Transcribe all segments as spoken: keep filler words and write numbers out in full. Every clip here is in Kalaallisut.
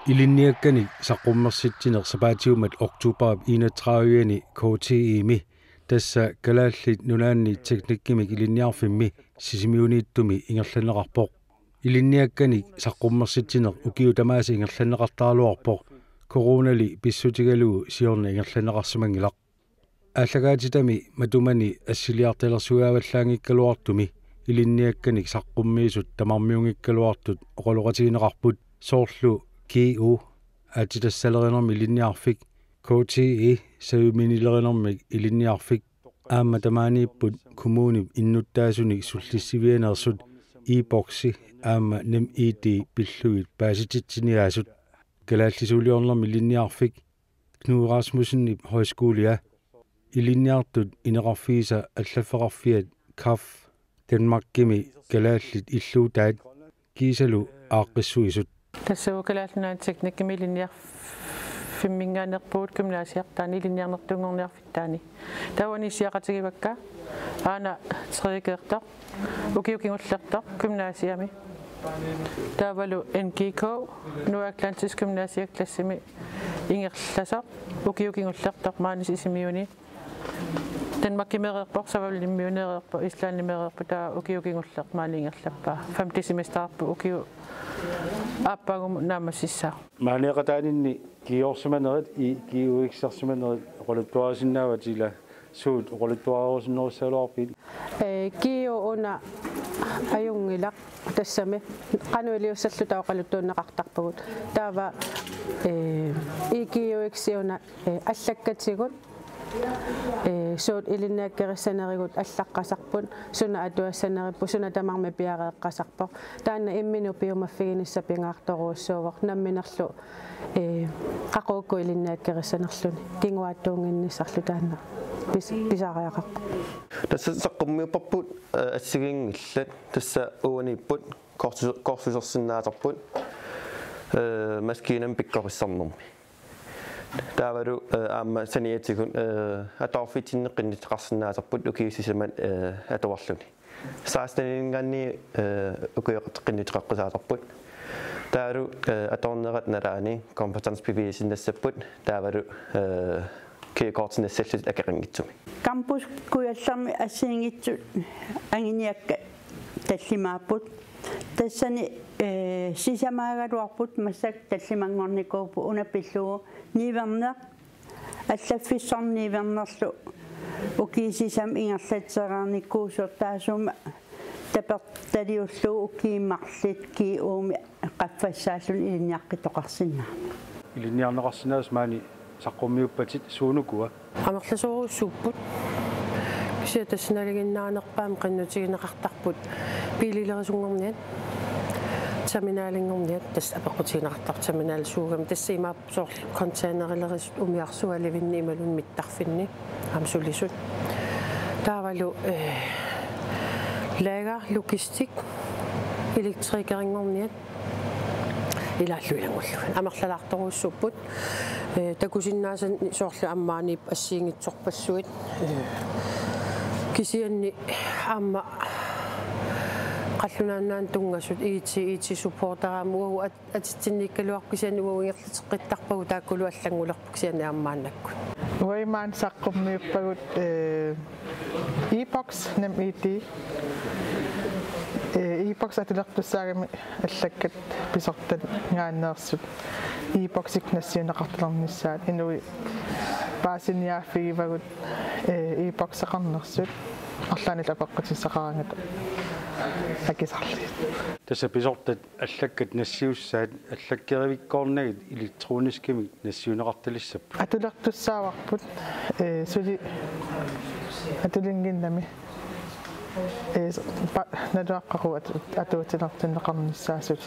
Ilinniakkanik saqqummersitsineq sapaatiummat oktobarip enogtredive-ani K T E-mi, tassa Kalaallit Nunaanni Teknikkimik Ilinniarfimmi, Sisimiuniittumi ingerlanneqarpoq. Ilinniakkanik saqqummersitsineq ukiut tamaasa ingerlanneqartaraluarpoq, coronali pissutigalugu siorna ingerlanneqarsimanngilaq. Aallakaatitami matumani assiliartalersugaavallaanngikkaluartumi ilinniakkanik saqqummiisut tamarmiunngikkaluartut oqaloqatigineqarput, soorlu G O, aatsitassalerinermik ilinniarfik, K T E, saviminnilerinermik ilinniarfik, aamma tamaaniipput kommunip innuttaasunik sullissivianeersut e-boksi aamma NemID pillugit paasititsiniaasut, kalaallisuuliornermik ilinniarfik, Knud Rasmussenip Højskolia, ilinniartut ineqarfiisa allaffeqarfiat, kaf, Danmarkimi kalaallit illuutaat kiisalu aaqqissuisut. Tassa Kalaallit Nunaanni Teknikkimi Ilinniarfimminngaanneerpugut gymnasiartaani ilinniarnertuunngorniarfittaani. Taava issiaqatigivakka aana tredje G-rtoq, ukiut kingullertoq gymnasiami. Taavalu N G K, Nordatlantisk Gymnasium, klassimi ingerlasoq, ukiut kingullertoq maani Sisimiuni. Danmarkimiireerpoq, Savalimmiuneereerpoq, Islandimiireerpoq, taava ukiut kingulleq maani ingerlappaa. Femte semestererput ukiut aappaagumut naammassissaaq. Maaniiqataaninni G O-rsimanerit, i-, G O X-ersimanerit oqaluttuarisinnaavatit, ila suut oqaluttuarerusunnerussagaluarpit? Ee, G O una ajunngilaq, tassami qanoq iliussalluta oqaluttuunneqartarpugut. Taava, ee, i-, G O X-i una, ee, allakkatigut, ee, suut ilinniakkerissanerigut allaqqasarput, suna atuassaneripput, suna tamarmi piareeqqasarpoq. Taanna imminut piumaffiginissaq pingaartorujussuuvoq, namminerlu, ee, qaqugu ilinniakkerissanerluni kinguaattuunnginnissarlu taanna pis-, pisariaqarpoq. Tassa saqqummiupparput, ee, assigiinngillat, tassa uaniipput kursu-, kursusersinnaasarput, ee, maskiinamik pikkorissarnermi. Taavalu, ee, aamma saniatigut, ee, atuarfitsinni qinnuteqarsinnaasarput ukiut sisamat, ee, atuarluni. Seksten-iinngaanniit, ee, ukioqatigiinneq qinnuteqaqqusaasarput. Taavalu, ee, atuarnerat nalaani kompetencebevisinut nassapput. Taavalu, ee, kørekortinik nassallutik akeqanngitsumik. Campus Kujallermi assigiinngitsut anguniakkat tallimaapput. Tassani, ee, sisamaagaluarput, massakkut tallimanngornikuupput, una pillugu niuerneq, allaffissorneq niuernerlu ukiut sisamat ingerlatsereernikuusoq, taassuma tapertaliullugu ukiut marluk G O-mi qaffassaalluni ilinniaqqittoqarsinnaammat. Ilinniarneqarsinnaasoq maani saqqummiuppatit suunukua? Amerlasoorujussuupput. Kisianni tassa nalinginnaanerpaamik qinnutigineqartarput biililerisunngorniat, terminalinngorniat, tassa apeqqutigineqartarpoq terminali suugami, tassa imaappoq soorlu containerilerisoq umiarsualivinni imaluunniit mittarfinni, aamma sulisut. Taavalu, ee, lager, logistik, elektrikerinngorniat, ilaallu ilanngullugit. Amerlalaartorujussuupput. Ee, takusinnaasanni soorlu aamma maaniipput assigiinngitsorpassuit. Ee, kisianni aamma qallunaat nunaannut tunngasut I T, I T-supportera, aamma uagut at-, atitsinniikkaluarpoq, kisianni uagut ingerlateqqittarpagut, taakkulu allanngulerput kisianni aamma maannakkut. Uagut maani saqqummiuppagut, ee, e-boks, NemID. Ee, e-boks atulertussaagami allakkat pisortanngaanneersut e-boksikkut nassiunneqartalernissaat, inuit paasiniaaffigivagut, ee, e-bokseqarnersut, arlaannik apeqqutissaqaraangata akisarlugit. Tassa pisortat allakkat nassiussaat allakkerivikkoornagit elektroniskimik nassiunneqartalissapput. Atulertussaavarput, ee, suli atulinnginnami, ee, s-, pa-, naluaqqaqugu atu-, atuutilertinneqarnissaat suli.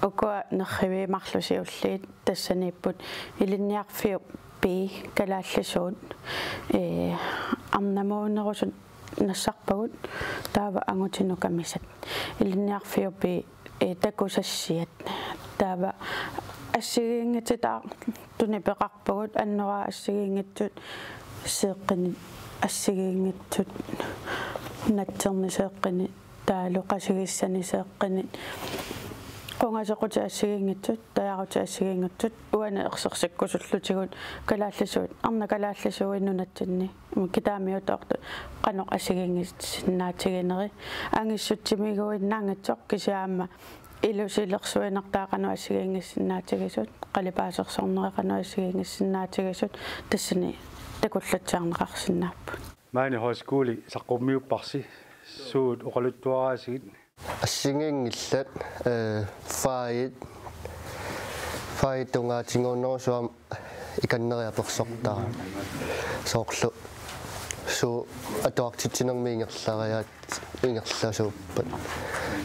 Ukua nerriviit marluk siulliit tassaniipput ilinniarfiup B, kalaallisuut, ee, arnamuunerusut nassarpagut, taava angutinut kamisat. Ilinniarfiup B, ee, takusassiat. Taava assigiinngitsut taartunik peqarpagut, annoraat assigiinngitsut seeqqinit, assigiinngitsut natserni seeqqinit, taavalu qasigissani seeqqinit, Qungasequtit assigiinngitsut, tajarutit assigiinngitsut, uani ersersikkusullutigu kalaallisuut, arnat kalaallisuuit nunatsinni, kitaamiutoortut, qanoq assigiinngissinnaatigineri, angissutsimiguinnaanngitsoq kisianni aamma ilusilersuinertaa qanoq assigiinngissinnaatigisut, qalipaasersornera qanoq assigiinngissinnaatigisut, tassani takullatsiarneqarsinnaapput. Maani højskole saqqummiupparsi, suut oqaluttuaraasigit? Assigiinngillat, eh, fagit, fagit tungaatigoornerusut aamma ikanneriartorsortaa. Soorlu suut atuartitsinermi ingerlariaat, ingerlasuuppat.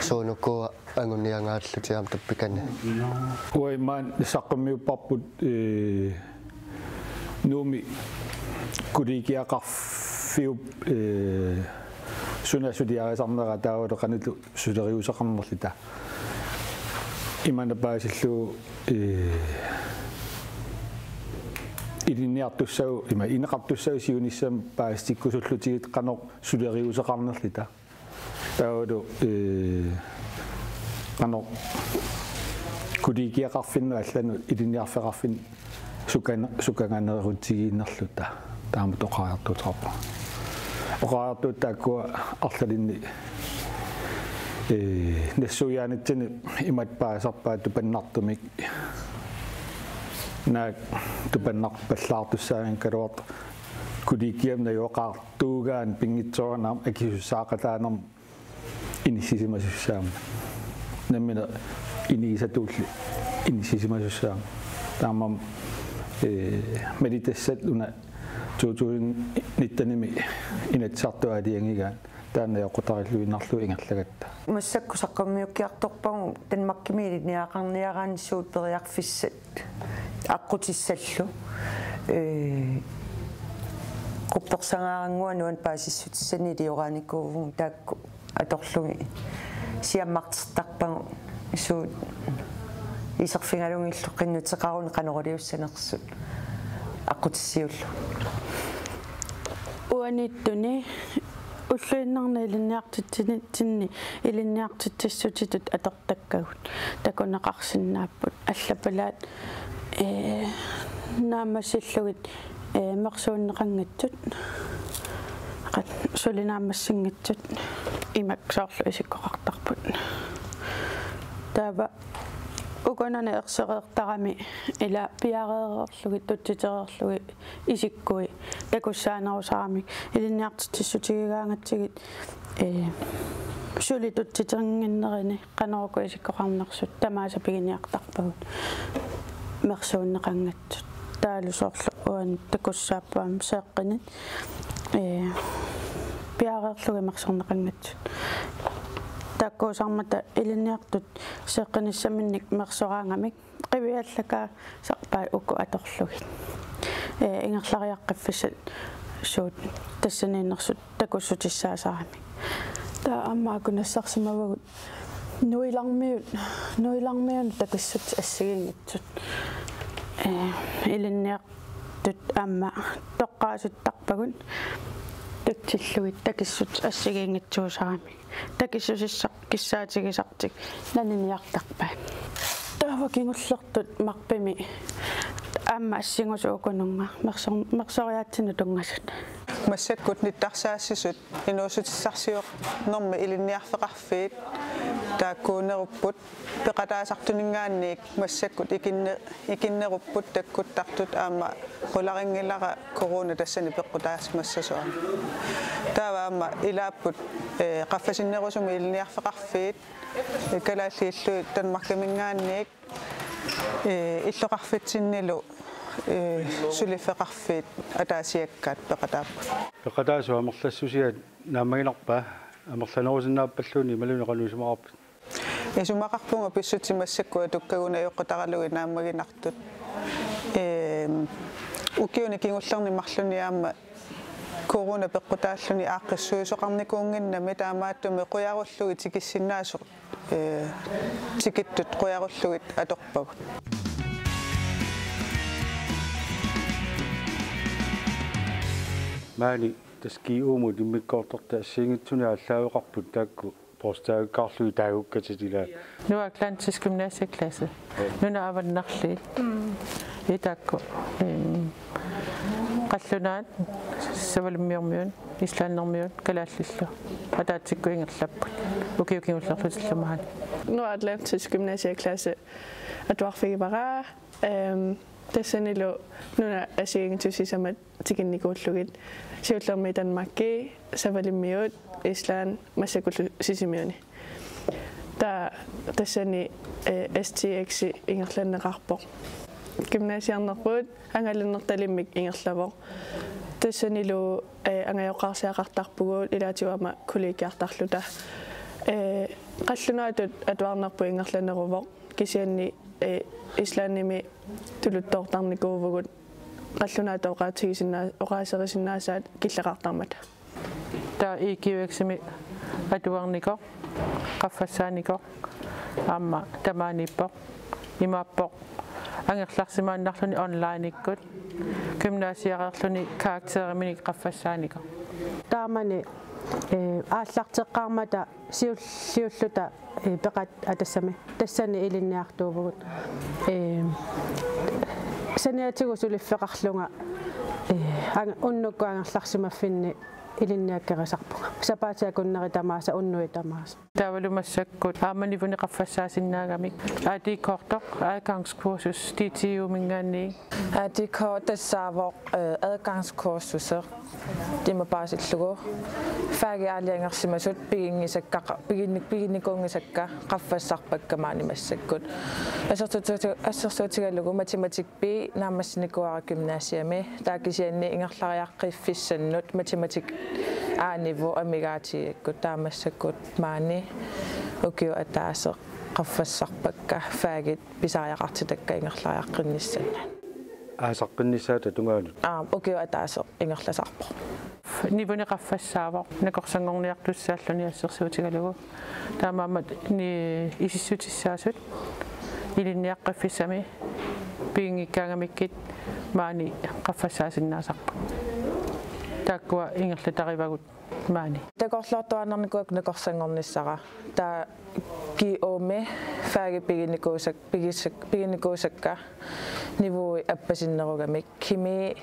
Suut ukua anguniagaallutik aamma tappikani. Uai maani saqqummiupparput, eh, Nuummi kollegiaqarfiup, eh, suna suliarisarnera taavalu qanoq suleriuseqarnerluta. Imannak paasillugu, eh, ilinniartussagut, ima ineqartussagut siunissami paasitikkusullutigu qanoq suleriuseqarnerluta. Taavalu, eh, qanoq kollegiaqarfinnut allanut ilinniarfeqarfinnut sukan-, sukanganeerutigiinnerluta. Taamatut oqariartuuteqarpunga. Oqariartuut taakkua arlalinni, eh, nassuiaanitsinni imatut paasisarpaat tupannartumik. Naak tupannarpallaartussaagaangaluartoq kollegiami najugaqartuugaanni pinngitsooraanni aamma akisussaaqataanermut inissisimasussaammat. Nammineq inigisatulli inissisimasussaammat. Taamaammat, eh, malitassat una to tusind nittenimi Inatsisartut aalajangigaanni taanna najoqqutarilluinnarlugu ingerlagatta. Massakkut saqqummiukkiartorpagut Danmarkimi ilinniagaqarniaraanni suut periarfissat aqqutissallu. Ee, quppersangaarannguaq nuann' paasissutissani ilioraanikuuvugut taakku atorlugit siammartertarpagut suut iserfigalugillu qinnuteqaruni qanoq iliussanersut aqqutissiullugu. Uaniittuni ulluinnarni ilinniartitsinitsinni ilinniartitsissutitut atortakkagut takuneqarsinnaapput. Allapalaat, ee, naammassillugit, ee, mersuunneqanngitsut. Qat-, suli naammassinngitsut imak soorlu isikkoqartarput. Taava ukunani ersereertarami ila piareereerlugit, tutsitereerlugit isikkui takussaanerusaramik ilinniartitsissutigigaangatsigit, ee, suli tutsiteringinnerini qanoq uku isikkoqarnersut tamaasa piginiartarpagut mersuunneqanngitsut. Taavalu soorlu uani takussaapput aamma seeqqinit, ee, piareerlugit mersorneqanngitsut. Taakkuusarmata ilinniartut seeqqinissaminnik mersoraangamik qiviallakaasarpaat uku atorlugit. Ee, ingerlariaqqiffissat suut tassaniinnersut takussutissaasaramik. Taava aamma uku nassarsimavagut nuilarmiut, nuilarmiunut takissutit assigiinngitsut. Ee, ilinniartut aamma toqqaasuttarpagut tutsillugit takissutit assigiinngitsuusaramik. Takissusissaq kissaatigisartik naniniartarpaat. Taava kingullertut Marpimi aamma assingusut ukununnga mersor-, mersoriaatsinut tunngasut. Massakkut nittarsaassisut inuussutissarsiornermi ilinniarfeqarfiit taakkuunerupput, peqataasartuninngaanniit massakkut ikinne-, ikinnerupput takkuttartut aamma qularinngilara corona tassani peqqutaasimassasoq. Taava aamma ilaapput, ee, qaffasinnerusumik ilinniarfeqarfiit, ee, kalaallit illui Danmarkiminngaanniit, ee, illoqarfitsinnilu, ee, suliffeqarfiit ataasiakkaat peqataapput. Peqataasut amerlassusiat naammaginarpa, amerlanerusinnaappalluunniit imaluunniit qanoq isumaqarpit? Isumaqarpunga pissutsit massakkut atukkagut najoqqutaralugit naammaginartut. Eem, ukiuni kingullerni marlunni aamma corona peqqutaalluni aaqqissuisoqarnikuunnginnami, taamaattumik qujarullugit tikissinnaasut, ee, tikittut qujarullugit atorpagut. Maani tassa G U-mut immikkoortortat assigiinngitsunik aallaaveqarput taakku Postaavikkaarlugit taagukkatit ilaa. Nuuk Atlantisk Gymnasium klasse. Nunat avannarliit. Ii taakku. Ehm, qallunaat Savalimmiormiut, Islandimiut, kalaallillu. Ataatsikkut ingerlapput. Ukiut kingullerlutillu maani. Nuuk Atlantisk Gymnasium klasse atuarfigivara. Ehm, tassanilu nunat assigiinngitsut sisamat tikinnikuullugit. Siullermik Danmarki, Savalimmiut, Island, massakkullu Sisimiuni. Taava tassani, eh, S T X ingerlanneqarpoq. Gymnasiarnerput angalannertalimmik ingerlavoq. Tassanilu, eh, angajoqqaarsiaqartarpugut ilaatigut aamma kollegiartarluta. Eh, qallunaatut atuarnerput ingerlaneruvoq. Kisianni, eh, Islandimi tuluttoortarnikuuvugut qallunaatut oqaatigisinnaa-, oqaaserisinnaasaat killeqartarmata. Taava I G U X-imi atuarnikoq, qaffassaanikoq, aamma tamaaniippoq, imaappoq, angerlarsimaannarluni onlineikkut, gymnasiareerluni karakteriminik qaffassaanikoq. Taamani, eh, aallarteqqaarmata siul-, siulluta, eh, peqat-, a, tassami, tassani ilinniartuuvugut. Eh, saniatigut suliffeqarlunga, eh, ang-, unnukkut angerlarsimaffinni ilinniakkerisarpunga. Sapaatip akunneri tamaasa, unnuit tamaasa. Taavalu massakkut aamma nivuneq qaffassaasinnaagami. A D K-ortoq, adgangskursus, D T U-minngaanniit. A D K tassaavoq, eh, adgangskursuseq, ima paasillugu. Fagit aalajangersimasut piginngisakka, piginni-, piginnikuunngisakka, qaffassarpakka maani massakkut. Assersuuti-, assersuutigalugu matematik B naammassinikuuara gymnasiami, taava kisianni ingerlariaqqiffissannut matematik A-niveau amigaatigigakkit, taava massakkut maani ukioq ataaseq qaffassarpakka fagit pisariaqartitakka ingerlariaqqinnissannut. Aasaqqinnissaata tungaanut. Aap, ukioq ataaseq ingerlasarpoq. Nivuneq qaffassaavoq, nakorsanngorniartussaalluni assersuutigalugu. Taamaammat ni-, isissutissaasut ilinniaqqiffissami piginngikkaangamikkit maani qaffassaasinnaasarput. Taakkua ingerlatarivagut maani. Takorloortuaannarnikuuakka nakorsanngornissara. Taava G O-mi fagit piginnikuusak-, pigissak-, piginnikuusakka niveaui appasinnerugamik. Kemi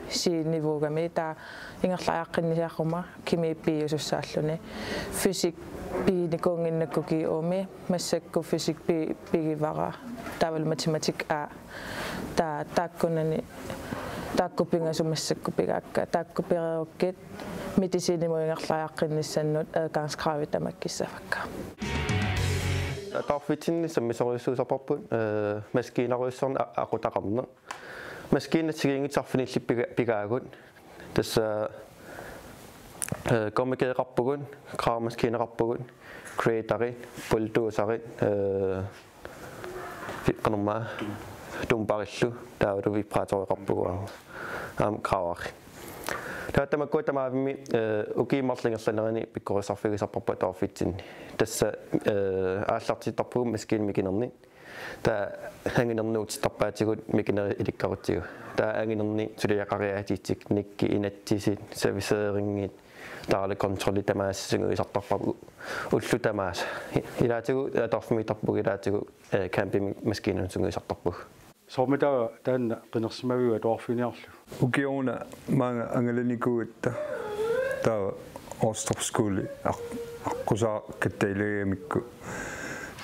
C-niveaugami, taava ingerlariaqqinnissaqaruma kemi B-usussaalluni. Fysik piginikuunnginnakku G O-mi, massakkut fysik B pigivara, taavalu matematik A. Taava taakkunani, taakku pingasut massakkut pigaakka, taakku pereerukkit medicinimut ingerlariaqqinnissannut adgangskravet tamakkissavakka. Atuarfitsinni sammisorujussuusarparput, eh, maskiinarujussuarnik a-, aqutaqarneq. Maskiinat assigiinngitsut arfinillit piga-, pigaagut. Tassa, eh, kommikeeqarpugut, gravemaskiineqarpugut, graderit, bulldozeri, eh, fi-, qanormaa, dumperillu, taavalu vibratoreqarpugut aamma, aamma graveri. Taava tamakkua tamavimmik, eh, ukiut marluk ingerlanerini pikkorissarfigisarparput atuarfitsinni. Tassa, eh, aallartittarpugut maskiinat mikinernik. Taava anginernik uutittarpaatigut mikinerit ilikkarutsigu. Taava anginerni suliaqariaatit, teknikki, inatsisit, serviceringit, taavalu kontrollit tamaasa sungiusartarpagut ullut tamaasa. Ilaatigut atuarfimmiittarpugut, ilaatigut, eh, campimi maskiinanut sungiusartarpugut. Soormitaava taanna qinersimaviuk atuarfiginiarlugu? Ukioruna maanga angalanikuugatta taava Aarestrup Skole aq-, aqqusaarkattaalerigamikkit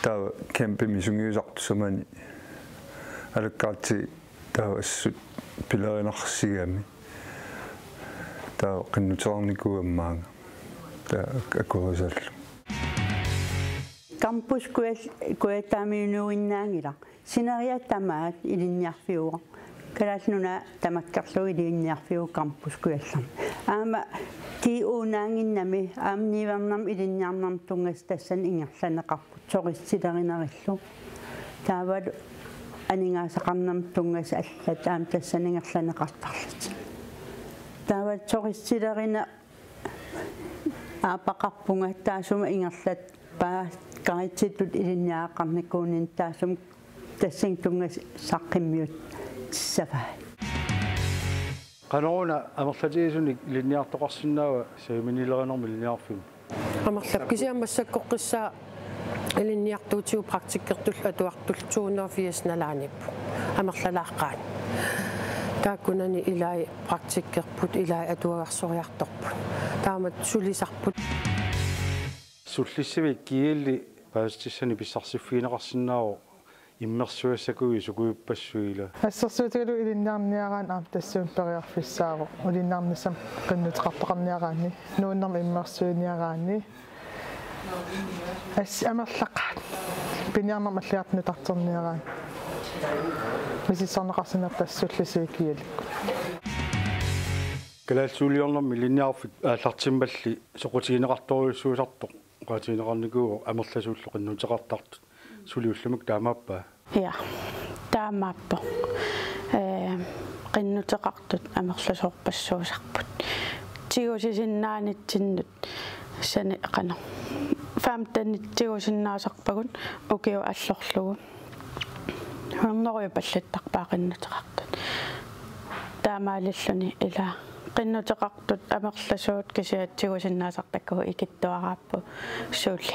taava campimi sungiusartussamanik alakkarti taava assut pilerinarsigami taava qinnuteqarnikuugami maanga taava akuerisaallugu. Campus Kujat-, Kujattaamiunuinnaanngilaq. Sineriak tamaat ilinniarfiuvoq. Kalaallit Nunaat tamakkerlugu ilinniarfiuvoq Campus Kujallermi. Aamma G O-naannginnami, aamma niuernermut ilinniarnermut tunngasut tassani ingerlanneqarput, turistilerinerillu. Taavalu aningaasaqarnermut tunngasut allat aamma tassani ingerlanneqartarlutik. Taavalu turistilerineq aappaqarpunga taassuma ingerlappaa guiditut ilinniagaqarnikuunini, taassuma tassani tunngasut saqqummiutissavaat. Qanoruna amerlatigisunik ilinniartoqarsinnaava saviminilerinermut ilinniarfimmi? Amerlap kisianni massakkorpiaq ilinniartuutigut praktikkertullu atuartullu to hundrede og firs nalaaniippoq amerlalaaqqaani. Taakkunani ilai praktikkerput, ilai atuagarsuartorput. Taamatut sulisarput. Sullissivik G L-i paasissutissanik pissarsiffigineqarsinnaavoq immersugassakkuit sukujuppassuit ilaa. Assersuutigalugu ilinniarniaraanni aamma tassuuna periarfissaavoq, ilinniarnissamut qinnuteqartoqarniaraanni, nuunnermi immersuiniaraanni. Assut amerlaqaat. Piniarnermut alliartut nutarterniaraanni. Misissorneqarsinnaapput tassa Sullissivik G L-ikkut. Kalaallisuuliornermi ilinniarfik aallartimmalli soqutigineqartorujussuusartoq oqaatigineqarnikuuvoq, amerlasuullu qinnuteqartartut. Suli ullumikkut taamaappaa? Ja, taamaappoq. Ee, qinnuteqartut amerlasoorpassuusarput. Tigusisinnaanitsinnut sani qanoq femtenit tigusinnaasarpagut ukioq allorlugu. Hunnorujupallattarpaa qinnuteqartut. Taamaalilluni ilaa qinnuteqartut amerlasuut kisianni tigusinnaasartakkagut ikittuaraapput suli.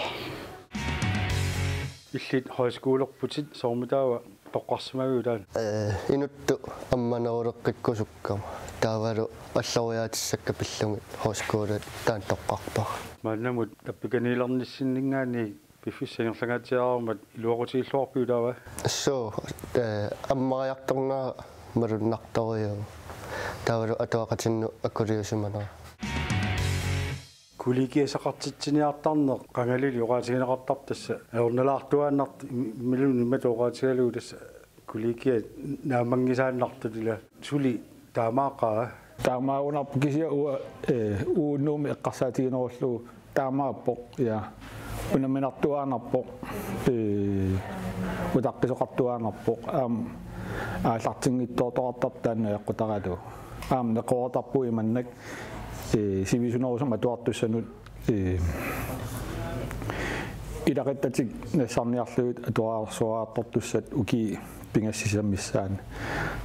Illit højskolerputit, soormitaava toqqarsimaviuk taanna? Ee, inuttut ammaneruleqqikkusukkama. Taavalu alloriaatissakka pillugit højskolet taanna toqqarpara. Maannamut tappikaniilernissinninngaanniit piffissap ingerlangaatsiarmat iluaqutigilluarpiuk taava? Suu, ee, ammariartornera malunnartorujuuvoq. Taavalu atuaqatinnut akuliusimanera. Kollegiasaqartitsiniartarneq qangalili oqaatigineqartarpoq, tassa ajornalaartuaannartoq im-, imaluunniit imatut oqaatigalugu tassa kollegiat naammanngisaannartut ilaa. Suli taamaaqaaq? Taamaagunarpoq kisianni uanga, ee, uagut Nuummi eqqarsaatiginerullugu taamaappoq, ja. Unaminartuaannarpoq, ee, utaqqisoqartuaannarpoq, aamma aallartinngitsoortoqartartoq taanna eqqutaralugu. Aamma neqeroortarpugut imannak, ee, sivisunerusumik atuartussanut, ee, ilaquttatik nassarniarlugit atuarsuartortussat ukiut pingasut sisamat missaanni.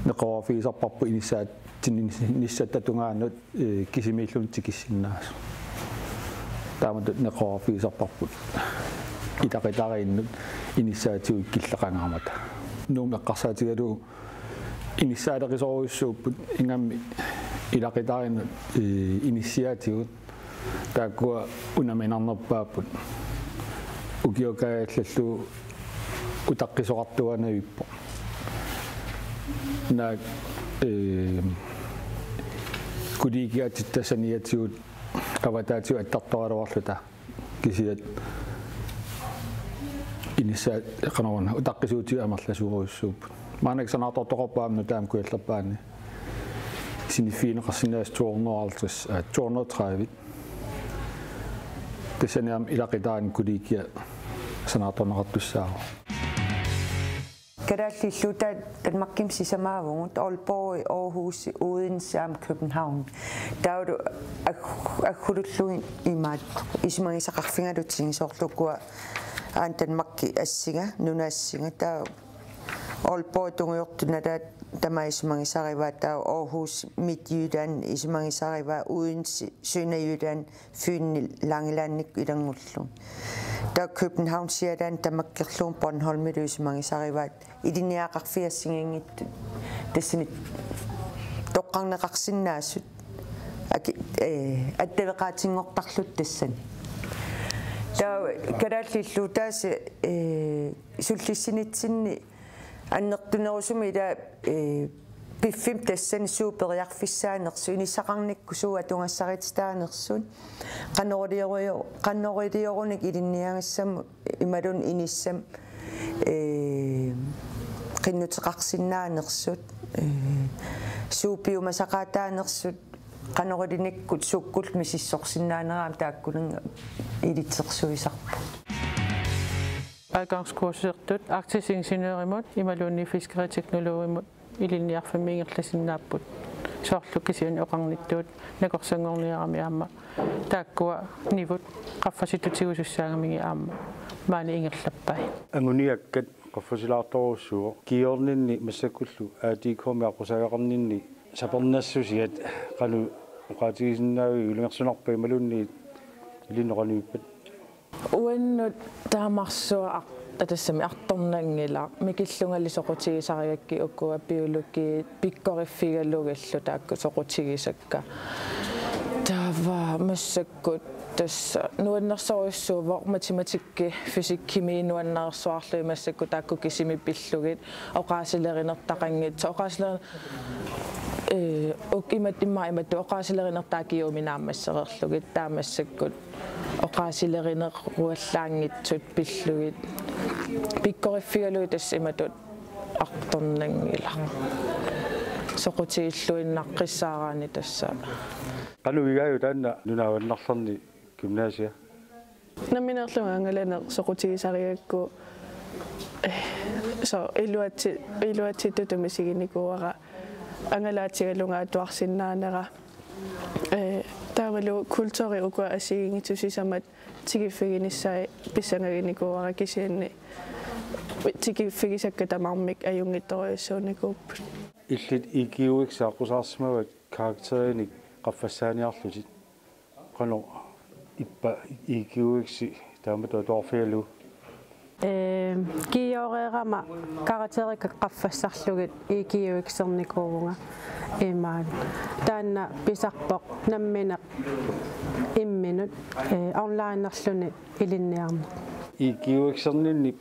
Neqeroorfigisarparput inissaat-, tinnissatta tungaanut, ee, kisimiilluni tikissinnaasut. Taamatut neqeroorfigisarparput ilaqutariinnut inissaatigut killeqangaarmata. Nuummi eqqarsaatigalugu inissaaleqisorujussuupput, ingammik ilaqutariinnut, ee, inissiaatigut. Taakkua unaminarnerpaapput. Ukioq kaajallallugu utaqqisoqartuaannavippoq. Naak, ee, kollegiaatitta saniatigut avataatigut attartoraluarluta. Kisianni inissaat, qanoruna, utaqqisuutigut amerlasuurujussuupput. Maannakkut sanaartortoqarpoq aamma nutaamik Kujallerpaani siniffigineqarsinnaasut to hundrede og halvtreds, øh, to hundrede og tredive. Tassani aamma ilaqutariinnut kollegia sanaartorneqartussaavoq. Kalaallit illuutaat Danmarkimi sisamaavugut, Aalborg, Aarhus, Odense aamma København. Taavalu ag-, aggulullugit imaattoq isumagisaqarfigalugit, soorlu ukua aana Danmarki assinga, nunap assinga, taava Aalborg tungujortoq nalaani tamaat isumagisarivaat, taava Aarhus Midtjylland isumagisarivaat, Odense Sønderjylland, Fynni Langelandikkut ilanngullugu. Taava København Sjælland tamakkerlugu Bornholmilu isumagisarivaat, ilinniagaqarfiit assigiinngitsut tassani toqqarneqarsinnaasut aki-, ee, attaveqaatinngortarlutik tassani. Taava kalaallit illuutaasa, ee, sullissinitsinni annertunerusumik ilaa, ee, piffissami tassani suut periarfissaanersut, inissaqarnikkut suut atugassarititaanersut, qanoq iliorlio-, qanoq iliorunik ilinniagassamut imaluunniit inissamut, ee, qinnuteqarsinnaanersut, ee, suut piumasaqaataanersut, qanoq ilinikkut sukkullu misissorsinnaanerat aamma taakkununnga ilitsersuisarput. Adgangskursusertut Arktisk Ingeniørimut imaluunniit Fiskeriteknologimut ilinniarfimmi ingerlasinnaapput. Soorlu kisianni oqarnittut nakorsanngorniarami aamma taakkua nivut qaffasissutut tigusussaagamigit aamma maani ingerlappai. Anguniakkat qaffasilaartorujussuuvoq. Kingorninni massakkullu A D K-mi aqqusaaveqarninni sapernassusiat qanoq oqaatigisinnaaviuk, ilungersunarpa imaluunniit ilinnut qanoq ippat? Uannut taamarsuaq ar-, atassami artornanngilaq, mikillungali soqutigisarigakkit ukua biologiit pikkoriffigalugillu taakku soqutigisakka. Taava massakkut tassa nuannersorujussuuvoq, matematikki, fysikkimi nuannersuarlugit massakkut taakku kisimik pillugit, oqaasilerinertaqanngitsoq, oqaasiler-, ee, uk-, imat-, immaqa imatut oqaasilerinertaa GU-mi naammassereerlugit, taava massakkut oqaasilerineruallaanngitsut pillugit, pikkoriffigalugit tassa imatut artornanngilaq. Soqutigilluinnaqqissaaraanni tassa. Qanoq igaajuk taanna nunap avannarlerni gymnasia? Nammineerlunga angalaneq soqutigisarigakku, eh, soorlu iluatsi-, iluatsitutut misiginikuuara, angalaatigalunga atuarsinnaanera. Eh, taavalu kulturi ukua assigiinngitsut sisamat tikiffiginissaat pissangaginikuuara, kisianni tikiffigisakka tamarmik ajunngitsorujussuunikuupput. Illit I Q X aqqusaarsimavat karakterinik qaffassaaniarlutit. Qanoq ippa I Q X taamatut atuarfigalugu? Ee, GU-reerama karakterikka qaffassarlugit I Q X-ernikuuvunga imaat. Taanna pisarpoq nammineq imminut, ee, onlinerluni ilinniarneq. I Q X-erninni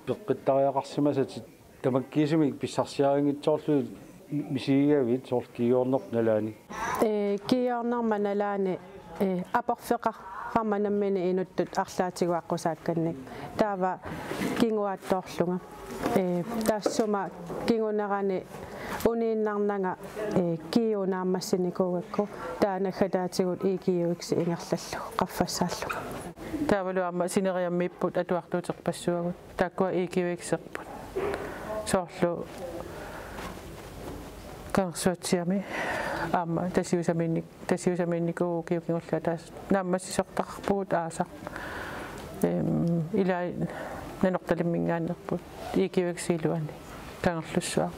peqqittariaqarsimasatit tamakkiisumik pissarsiarinngitsoorlugit misigigavit soorlu GU-rnerput nalaani? Ee, GU-rnerma nalaani, ee, aporfeqarama nammineq inuttut arlaatigut aqqusaakkannik. Taava kinguaattoorlunga. Ee, taassuma kingunerani uniinnarnanga, ee, GU naammassinikuugakku, taava naggataatigut I Q X ingerlallugu qaffassaallunga. Taavalu aamma sineriammiipput atuartuuterpassuagut. Taakkua I Q X-erput. Soorlu Kangersuatsiami aamma Tasiusamiinnik-, Tasiusamiinnikuuvugut ukiut kingulliit, taava naammassisortaqarpugut aasaq. Em, ilai Nanortalimminngaanneerput I Q X iluani. Kangerlussuaq,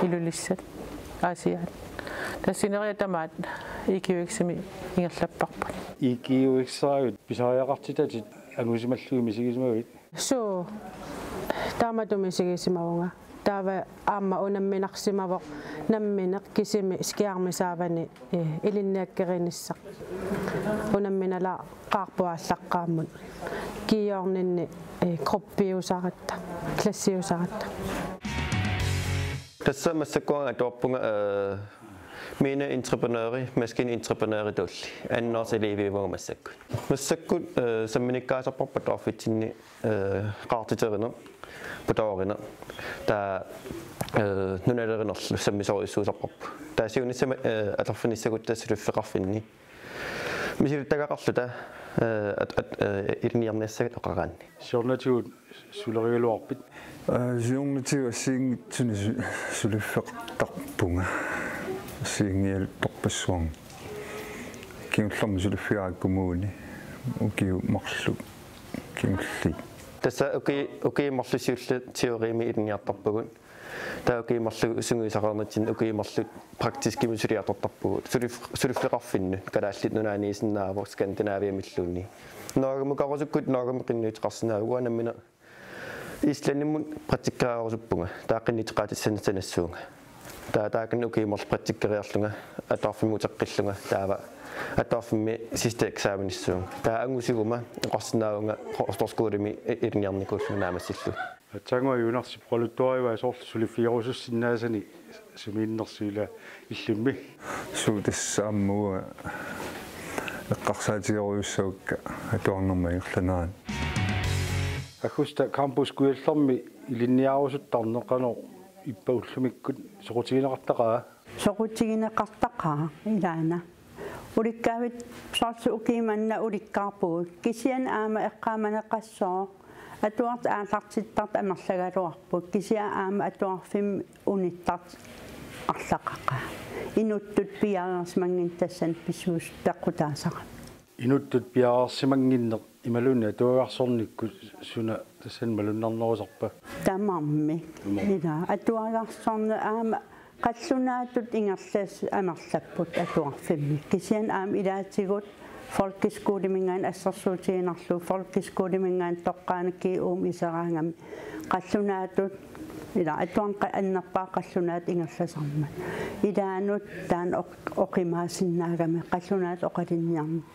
Ilulissat, Aasiaat. Tassa sineriak tamaat I Q X-imi ingerlapparput. I Q X-erivit pisariaqartitatit angusimallugit misigisimavit? Suu, taamatut misigisimavunga. Taava aamma unamminarsimavoq nammineq kisimi skærmi saavani, eh, ilinniakkerinissaq. Unamminalaarpoq aallaqqaammut. GU-rninni, eh, gruppiusaratta, klassiusaratta. Tassa massakkut atuarpunga, eh, mineentreprenøri, maskineentreprenøri tulli. Andenårselevivunga massakkut. Massakkut, eh, samminikkaasarparput atuarfitsinni, eh, qaartiterineq, putoorineq. Taava, eh, nunalerinerlu sammisorujussuusarparput. Taava siunissami, eh, atorfinissagutta suliffeqarfinni misilittagaqarluta, eh, at-, at-, eh, ilinniarniassagut oqaraanni. Siornatigut sulerigaluarpit? Aa, siornatigut assigiinngitsunik su-, suliffeqartarpunga. Assigiinngialuttorpassuarnik. Kingullermik suliffigaara kommuni ukiut marluk kingulliit. Tassa uki-, ukiut marluk siulleq teorimi ilinniartarpugut. Taava ukiut marluk sungiusaqarnitsinni ukiut marluk praktiskimik suliartortarpugut. Sulif-, suliffeqarfinnut Kalaallit Nunaanniisinnaavoq Skandinaviamilluunniit. Norgemukarusukkut Norgemi qinnuteqarsinnaavagut, uanga nammineq Islandimut praktikkeriarusuppunga, taava qinnuteqaatissanik sanassuunga. Taava taakani ukiut marluk praktikkeriarlunga, atuarfimmi uteqqillunga, taava atuarfimmi sidste eksamenissuunga. Taava angusiguma oqarsinnaavunga Rostov Skolemi i-, ilinniarnikuullunga naammassillugu. Aatsaannguaq Juunarsip oqaluttuarivaa soorlu suliffigerusussinnaasani sumiinnersoq ila illummi? Suu, tassa aamma uanga eqqarsaatigerujussavakka atuarnerma ingerlanerani. Aggustap Campus Kujallermi ilinniarusuttarneq qanoq ippa ullumikkut soqutigineqartaqaa? Soqutigineqartaqaaq ilaana. Ulikkaavit soorlu ukiumanna ulikkaarpugut. Kisianni aamma eqqaamaneqassooq. Atuartut aallartittartut amerlagaluarput. Kisianni aamma atuarfimmi unittartut arlaqaqaat. Inuttut piareersimannginneq tassani pissuusut peqqutaasarami. Inuttut piareersimannginneq imaluunniit atuagarsornikkut suna tassani malunnarnerusarpa? Tamarmik. Tamarmik. Ila, atuagarsorneq aamma qallunaatut ingerlasut amerlapput atuarfimmi. Kisianni aamma ilaatigut Folkeskoleminngaanniit assersuutiginarlugu, folkeskoleminngaanniit toqqaannaq G U-mi iseraangami qallunaatut, ila atuarneq annerpaaq qallunaatut ingerlasarmat. Ilaannut taanna oq-, oqimaasinnaagami, qallunaatut oqalinniarneq,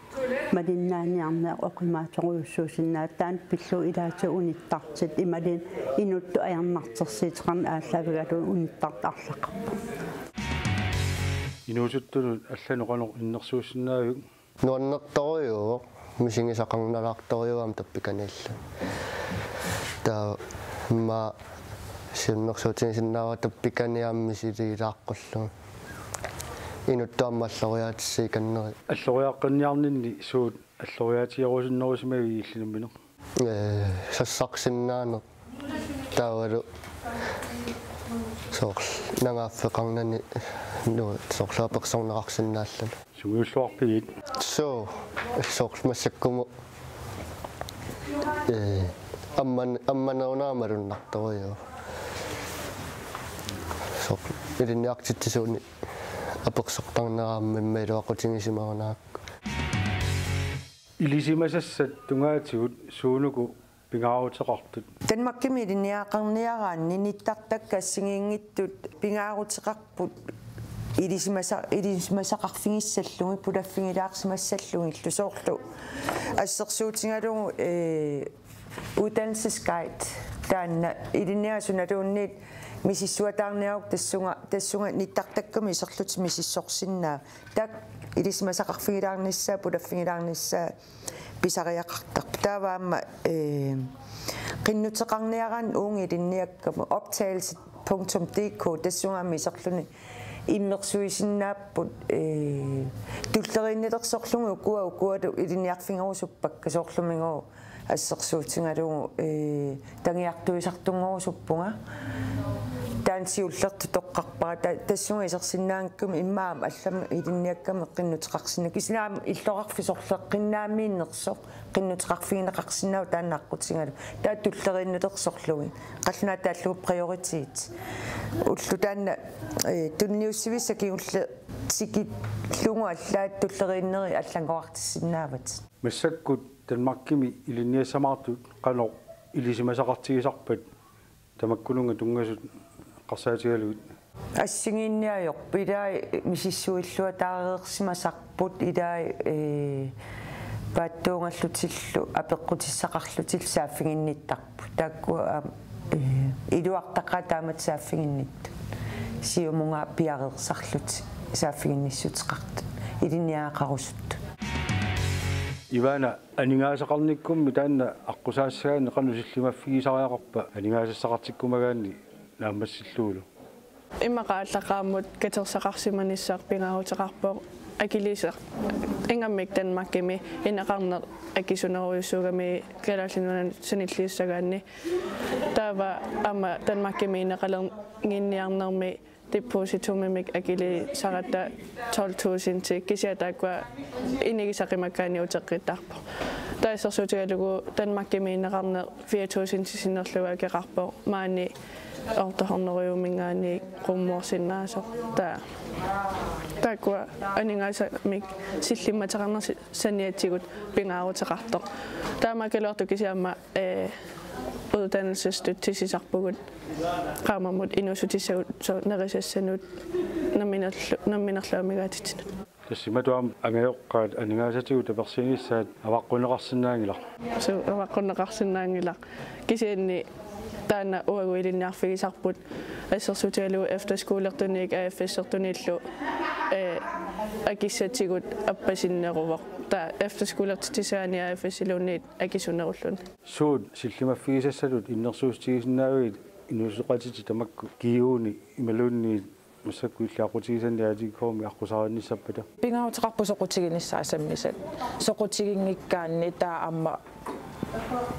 malinnaaniarneq oqimaasorujussuusinnaasoq, taanna pillugu ilaatigut unittartut, imaluunniit inuttut ajornartorsiuteqarneq aallaavigalugu unittartut arlaqarput. Inuusuttunut allanut qanoq innersuussinnaaviuk? Nuannertorujuuvoq, misigisaqarnalaartorujuuvoq aamma tappikaniillu. Taava immaqa siunnersuutigisinnaavara tappikani aamma misiliilaaqqullugu. Inuttut aamma alloriaatissat ikannerit. Alloriaaqqinniarninni suut alloriaatigerusunnerusimavigit illit nammineq? Ee, sassarsinnaaneq. Taavalu soorlu nangaaffeqarnani, nu, soorlu apersorneqarsinnaalluni. Sungiulluarpigit? Suu, soorlu massakkumut, ee, amman-, ammanerunagu malunnartorujuuvoq. Soorlu ilinniartitsisuunik apersortarnera aamma immaqa iluaqutigisimagunarpara. Ilisimasassat tungaatigut suunuku pingaaruteqartut? Danmarkimi ilinniagaqarniaraanni nittartakkat assigiinngitsut pingaaruteqarput ilisimasa-, ilisimasaqarfigissallugit, pulaffigilaarsimassallugillu, soorlu assersuutigalugu, ee, uddannelsesguide, taanna ilinniagaq sunaluunniit misissuataarniaruk tassunga, tassunga nittartakkami iserlutik misissorsinnaavat. Taakku ilisimasaqarfigilaarnissaat, pulaffigilaarnissaat pisariaqartarput. Taava aamma, ee, qinnuteqarniaraanni uunga ilinniakkama optagelse punktum D K, tassunga aamma iserluni immersuisinnaapput, ee, tulleriinnilersorlugit ukua, ukualu ilinniarfigerusuppakka, soorlumi uku assersuutigalugu, ee, tangiartuisartunngorusuppunga. Taanna siullertut toqqarpara. Ta-, tassunga isersinnaanngikkummi immaqa aamma allamut ilinniakkama qinnuteqarsinnaavoq. Kisianni aamma illoqarfik sorleqqinnaamiinnersoq qinnuteqarfigineqarsinnaavoq taanna aqqutigalugu. Taava tulleriinnilersorlugit. Qallunaatut taallugu prioritet. Ulloq taanna, ee, tunniussivissat kingulleq tikillugu allaat tulleriinneri allanngorartissinnaavat. Massakkut Danmarkimi ilinniassamaartut qanoq ilisimasaqartigisarpat tamakkununnga tunngasut eqqarsaatigalugit? Assigiinniarput, ilai misissuilluataareersimasarput, ilai, ee, paatsuungallutillu apeqqutissaqarlutillu saaffiginnittarput. Taakkua aamma, ee, iluartaqaat taamatut saaffiginnittut. Siumunnga piareersarlutik saaffiginnissuteqartut, ilinniagaqarusuttut. Ivana, aningaasaqarnikkummi taanna aqqusaassagaanni qanoq sillimaffigisariaqarpa aningaasassaqartikkumagaanni naammassillugulu? Immaqa aallaqqaammut katersaqarsimanissaq pingaaruteqarpoq, akiliisa-, ingammik Danmarkimi ineqarneq akisunerujussuugami Kalaallit Nunaannut sanilliussagaanni. Taava aamma Danmarkimi ineqalerniarnermi depositumimik akiliisaratta tolv tusind, kisianni taakkua inigisaq qimakkaanni uteqqittarpoq. Taava assersuutigalugu Danmarkimi ineqarneq fire tusind sinnerlugu akeqarpoq, maani otte hundrede eurominngaanniit qummuarsinnaasoq. Taava taakkua aningaasanik sillimmateqarneq si-, saniatigut pingaaruteqartoq. Taamaakkaluartoq kisianni aamma, ee, uddannelsesstøtte tissisarpugut qaammammut inuussutissagut, soorlu nerisassanut, namminerlu-, namminerlu amigaatitsinut. Tassa imatut aamma angajoqqaat aningaasatigut tapersiinissaat avaqqunneqarsinnaanngilaq. Suu, avaqqunneqarsinnaanngilaq. Kisianni taanna uagut ilinniarfigisarput assersuutigalugu efterskolertunik A F S-ertuniillu, ee, akissatigut appasinneruvoq. Taava efterskolertitsisagaanni A F S-iluunniit akisunerulluni. Suut sillimaffigisassatut innersuussutigisinnaavigit inuusoqatitit tamakku G U-ni imaluunniit massakkut illit aqqutigisanni A D K-mi aqqusaarinissappata? Pingaaruteqarpoq soqutiginissaat sammisat. Soqutiginngikkaanni taava aamma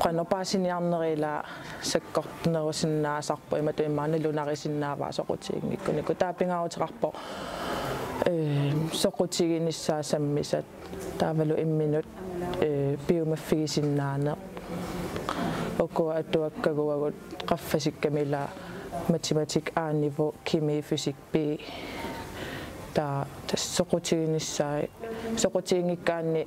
qanoq paasiniarneri ila sakkortunerusinnaasarpoq, imatut immaqa nalunarisinnaavaa soqutiginngikkunikku. Taava pingaaruteqarpoq, ee, soqutiginissaat sammisat. Taavalu imminut, ee, piumaffigisinnaaneq. Uku atuakkagut qaffasikkami ila matematik A-niveau, kemi, fysik B. Taava tassa soqutiginissaat, soqutiginngikkaanni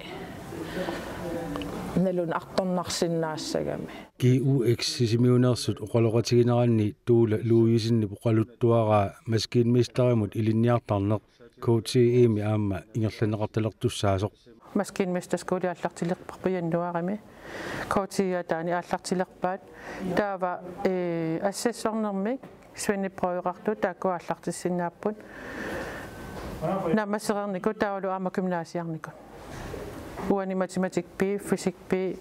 Nalunartornarsinnaassagami. G U X Sisimiuneersut oqaloqatigineranni Tuula Louisenip oqaluttuaraa maskinmesterimut ilinniartarneq K T E-mi aamma ingerlanneqartalertussaasoq. Maskinmesterskole aallartilerparput januaarimi. K T E-mi ataani aallartilerpaat. Taava eh, assassornermik svennebrødrertut taakku aallartissinnaapput. Naammassereernikut taavalu aamma gymnasiarnikut. Uani matematikpi, fysikpi,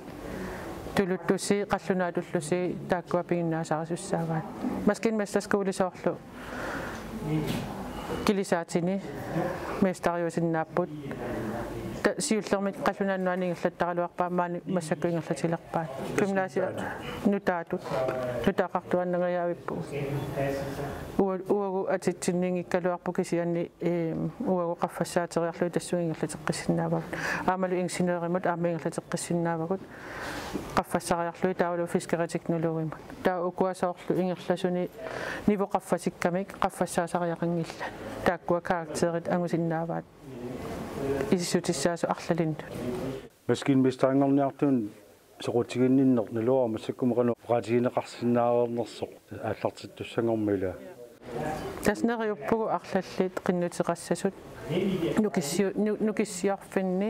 tuluttusi, qallunaatullusi taakkua piginnaasarisussaavaat. Maskinmesterskole soorlu kilisaatini mesteriusinnaapput. Siullermik qallunaat nunaanni ingerlattaraluarpaat maani massakkut ingerlatilerpaat. Gymnasiat nutaatut nutaaqartuaannangajavippugut. Uagut atitsinniinngikkaluarput kisianni uagut qaffassaateriarlugit tassunga ingerlateqqissinnaavagut. Aammalu ingeniørimut aamma ingerlateqqissinnaavagut. Qaffassariarlugit taavalu fiskeriteknologimut. Taava ukua soorlu ingerlasuni nivo qaffasikkamik qaffassaasariaqanngillat. Taakkua karakterit angusinnaavaat isissutissaasut arlalinnut. Maskinmesterinngorniartunut soqutiginninneq naluara massakkut qanoq oqaatigineqarsinnaareernersoq aallartittussanngormat ilaa. Tassa neriuppugut arlallit qinnuteqassasut nukissiu- nu- nukissiorfinni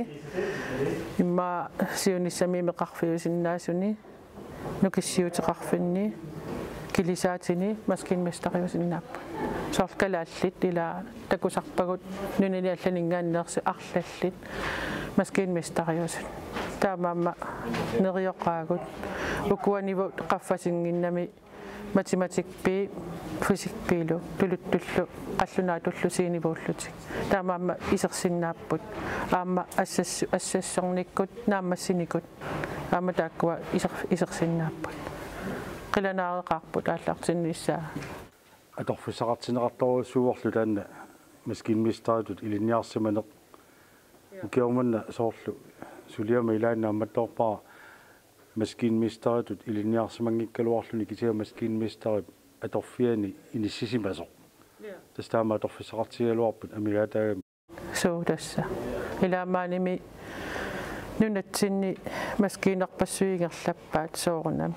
immaqa siunissami imeqarfiusinnaasuni nukissiuteqarfinni kilisaatini maskinmesteriusinnaapput. Soorlu kalaallit ilaa takusarpagut nunani allaninngaanneersut arlallit maskinmesteriusut. Taamaammat nerioqaagut ukua nivo qaffasinnginnami matematikpi fysikpilu tuluttullu qallunaatullu C-nivoullutik. Taamaammat isersinnaapput. Aamma assas- assassornikkut naammassinikut aamma taakkua iser- isersinnaapput. Qilanaareqaarput aallartinnissaa. Atorfissaqartinneqartorujussuuvorlu taanna maskinmesteritut ilinniarsimaneq. Ukioq manna soorlu suliama ilaanni naammattoorpara maskinmesteritut ilinniarsimanngikkaluarluni kisianni maskinmesterip atorfiani inissisimasoq. Tassa taama atorfissaqartigigaluarput amigaataagami. Suu tassa. Ilaa maanimi nunatsinni maskiinerpassuit ingerlappaat soorunami.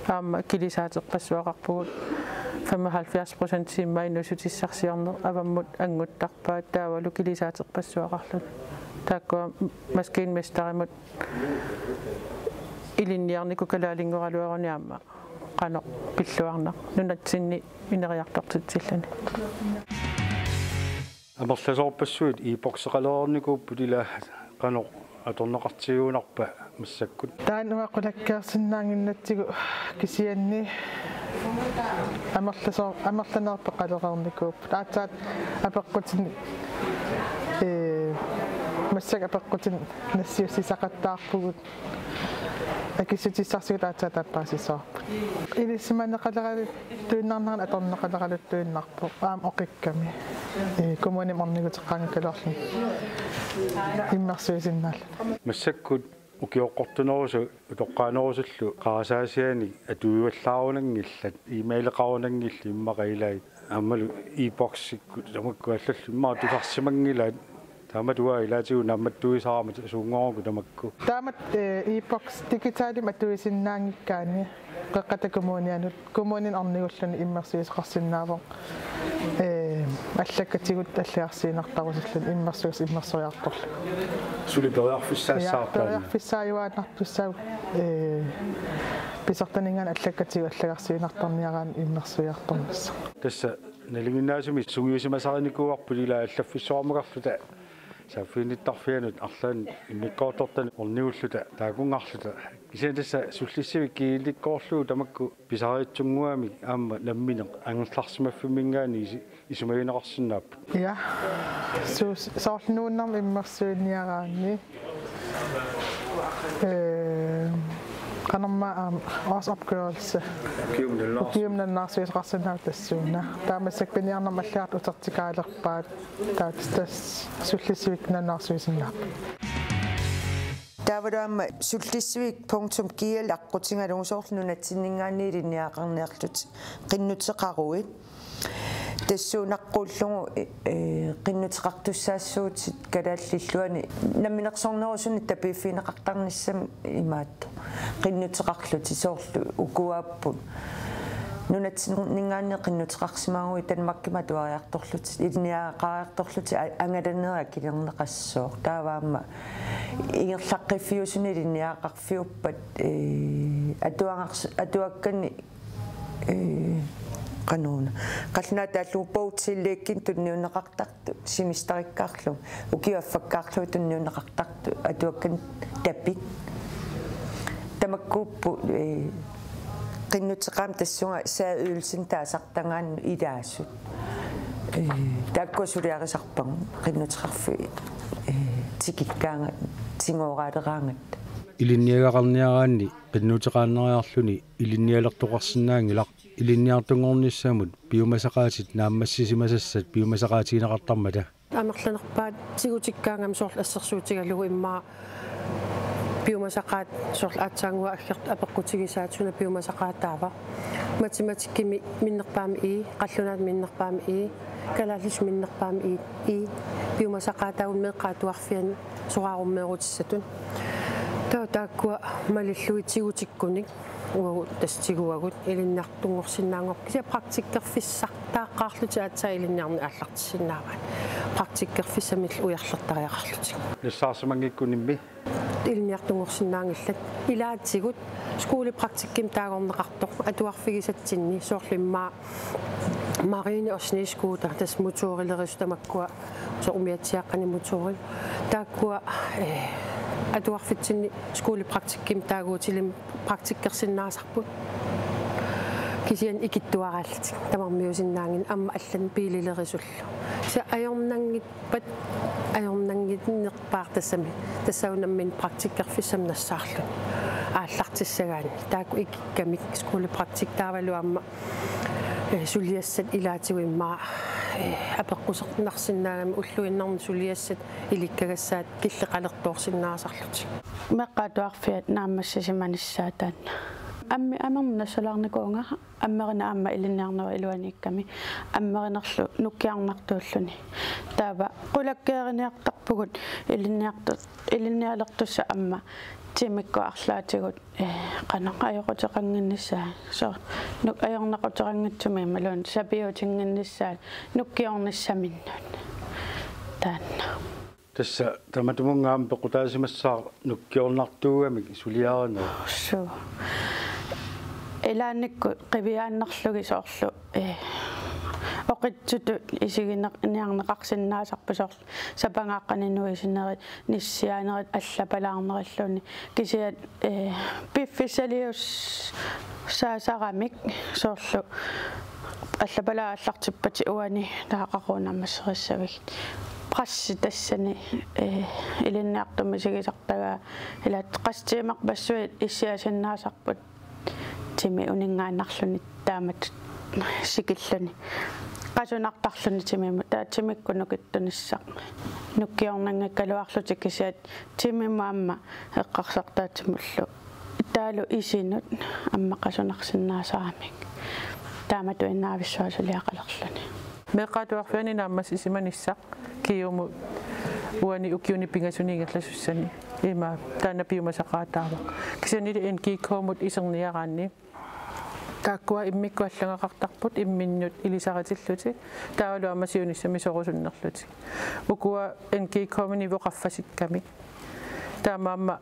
Aamma kilisaaterpassuaqarpugut femoghalvfjerds procent immaqa inuussutissarsiorneq avammut annguttarpaat taavalu kilisaaterpassuaqarluta. Taakkua maskinmesterimut ilinniarnikut kalaallinngoralugit aamma qanoq pilluarnaq nunatsinni ineriartortitsilluni. Amerlasoorpassuit e-bokseqalereernikuupput ilaa qanoq atorneqartigigunarpa massakkut? Taanna uanga qulakkeersinnaannginnatsigu kisianni amerlasoo- amerlaneerput qalereernikuupput. Aatsaat apeqqutinik ee massakkut apeqqutinik nassiussisaqattaarpugut. Akissutissarsigut aatsaat tappasisoorput. Ilisimaneqaleraluttuinnarneranni atorneqaleraluttuinnarpoq aamma oqikkami. Ee, kommunimi orniguteqqaanngikkaluarluni immersuisinnaalluni. Massakkut ukioqqortunerusut utoqqaanerusullu qarasaasianik atuivallaarunanngillat, e-maileqarunanngillat immaqa ilaat aammalu e-boksikkut tamakku allallu immaqa tusarsimanngilaat. Taamatut uanga ilaatigut naammattuisarama suunngorukku tamakku. Taamatut ee, e-boks digitalimik atuisinnaanngikkaanni Qeqqata Kommunianut, kommunini ornigulluni immersuisoqarsinnaavoq. Ee, allakkatigut allagarsiinnartarusulluni immersuis- immersoriartorlugu. Suli periarfissaassaartaanna. Periarfissaajuaannartussaavoq ee, pisortaninngaanniit allakkatigut allagarsiinnartarniaraanni immersuiartornissaa. Tassa nalinginnaasumik sungiusimasarinikuuarput ilaa allaffissuarmagarluta saaffiginnittarfianut arlaannut immikkoortortanut ornigulluta taakkunngarluta. Kisianni tassa sullissivik kigillikkoorlugu tamakku pisariitsunnguamik aamma nammineq angerlarsimaffimminngaanniit isi- isumagineqarsinnaapput. Ja. Su- soorlu nuunnermi immersuiniaraanni. Ee, qanormaa aamma årsopgørelse. Ukiumut nalunaarsuisoqarsinnaavoq tassuuna. Taava massakkut piniarnermut allagartaq utertikaalerpaat. Taava tassa sullissivik nalunaarsuisinnaapput. Taavalu aamma sullissivik punktum G L aqqutigalugu soorlu nunatsinninngaanniit ilinniagaqarniarlutik qinnuteqaruit. Tassuunaqquullugu, eh, qinnuteqartussaassuutit kalaallit illuanni namminersornerusunik tapiiffigineqartarnissamik imaattoq. Qinnuteqarlutik soorlu ukuaapput. Nunatsinninngaanniit qinnuteqarsimaguit Danmarkimi atuariartorlutik, ilinniagaqariartorlutik a-, angalanerit akilerneqassooq. Taava aamma ingerlaqqiffiusuni ilinniagaqarfiuppat, eh, atuagars-, atuakkanni, eh, qanoruna. Qallunaatut aallugu bogtillægginik tunniunneqartartut, semesterikkaarlugu, ukiup affakkaarlugu tunniunneqartartut, atuakkanik tapit. Tamakkuupput, eh, qinnuteqaat tassunga særydelsini taasartagaannut ilaasut. Eh, taakkua suliarisarpagut, qinnuteqarfiit, eh, tikikkaangat, tigooraaleraangat. Ilinniagaqarniaraanni qinnuteqaannariarluni ilinnialertoqarsinnaanngilaq, ilinniartunngornissamut piumasaqaatit naammassisimasassat piumasaqaatigineqartarmata. Amerlanerpaat tigutikkaangami soorlu assersuutigalugu immaqa piumasaqaat soorlu aatsaannguaq aggertut apeqqutigisaat suna piumasaqaataava. Matematikkimi minnerpaamik E, qallunaatut minnerpaamik E, kalaallisut minnerpaamik E, E, piumasaqaataagut meeqqat atuarfianni soraarummeerutissatut. Taava taakkua malillugit tigutikkunik. Uagut tassa tiguagut ilinniartunngorsinnaanngorput. Kisianni praktikkerfissartaaqqaarlutik aatsaat ilinniarneq aallartissinnaavaat. Praktikkerfissamillu ujarlertariaqarlutik. Nassaarsimanngikkunimmi. Ilinniartunngorsinnaanngillat. Ilaatigut skolepraktikkimik taagorneqartoq atuarfigisatsinni soorlu immaqa Marine og snescooter, tassa motorilerisut tamakkua, soorlu umiatsiaaqqanik motorit. Taakkua, eh, atuarfitsinni skolepraktikkimik taaguutilik praktikkersinnaasarput. Kisianni ikittuaraallutik tamarmiusinnaanngillat aamma allanut biililerisullu. Kisianni ajornanngippat ajornannginnerpaaq tassami. Tassa una nammineq praktikkerfissamik nassaarluni. Aallartissagaanni. Taakku ikikkamik skolepraktik taavalu aamma, eh, suliassat ilaatigut immaqa, eh, apeqqusernarsinnaagami ulluinnarni suliassat ilikkagassaat killeqalertoorsinnaasarlutik. Meeqqat atuarfiat naammassisimanissaat taanna. Ammi-, amermik nassalaarnikuuvunga, ammerineq aamma ilinniarnerup iluaniikkami. Ammerinerlu nukkiarnartuulluni. Taava qulakkeeriniartarpugut ilinniartu-, ilinnialertussat aamma timikkut arlaatigut, eh, qanoq ajoquteqannginnissaat. Soorlu nuk-, ajornaquteqanngitsumik imaluunniit sapiutinnginnissaat nukkiornissaminnut. Taanna. Tassa tamatumunnga aamma peqqutaasimassaaq nukkiornartuugamik suliarineq. Suu. Ilaannikkut qiviaannarlugit soorlu, eh, oqitsutut isigineq-, niarneqarsinnaasarput soorlu sapangaaqqanik nuisinerit, nissiaanerit allapalaarnerilluni. Kisianni, eh, piffissalius-, saasaramik soorlu allapalaat aallartippatit uani taava qaqugu naammasserissavigit. Pressi tassani, eh, ilinniartut misigisartagaa ilaat qassit tiimerpassuit issiasinnaasarput timi uninngaannarluni taamatut sikilluni. Qasunartarluni timimut, taava timikkut nukittunissaq. Nukkiornanngikkaluarlutik kisianni timimut aamma eqqarsartaatsimullu. Taavalu isinut aamma qasunarsinnaasaramik. Taamatuinnaavissua suliaqalerluni. Meeqqat atuarfianni naammassisimanissaq Kiumut uani ukiuni pingasuni ingerlasussani. Ima taanna piumasaqaataavoq. Kisiannili N G K-mut iserniaraanni. Taakkua immikkut allagaqartarput imminnut ilisaritillutik. Taavalu aamma siunissami sorusunnerlutik. Ukua N G K-mi niveau qaffasikkamik. Taamaammat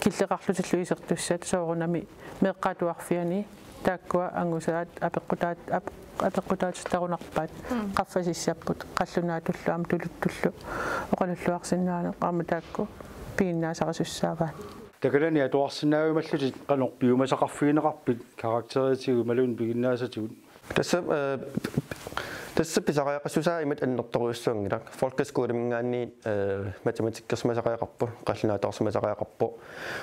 killeqarlutillu isertussat soorunami meeqqat atuarfianni taakkua angusaat apeqqutaat-, ap-, apeqqutaatillarunarpaat. Mm. Qaffasissapput qallunaatullu aamma tuluttullu oqalulluarsinnaaneq aamma taakku piginnaasarisussaavaat. Takalani atuarsinnaavimallutit qanoq piumasaqarfigineqarpit karakteritigut imaluunniit piginnaasatigut? Tassa, eh, tassa pisariaqassusaa imatut annertorujussuanngilaq. Folkeskoleminngaanniit, eh, matematikkersimasariaqarpoq, qallunaatoorsimasariaqarpoq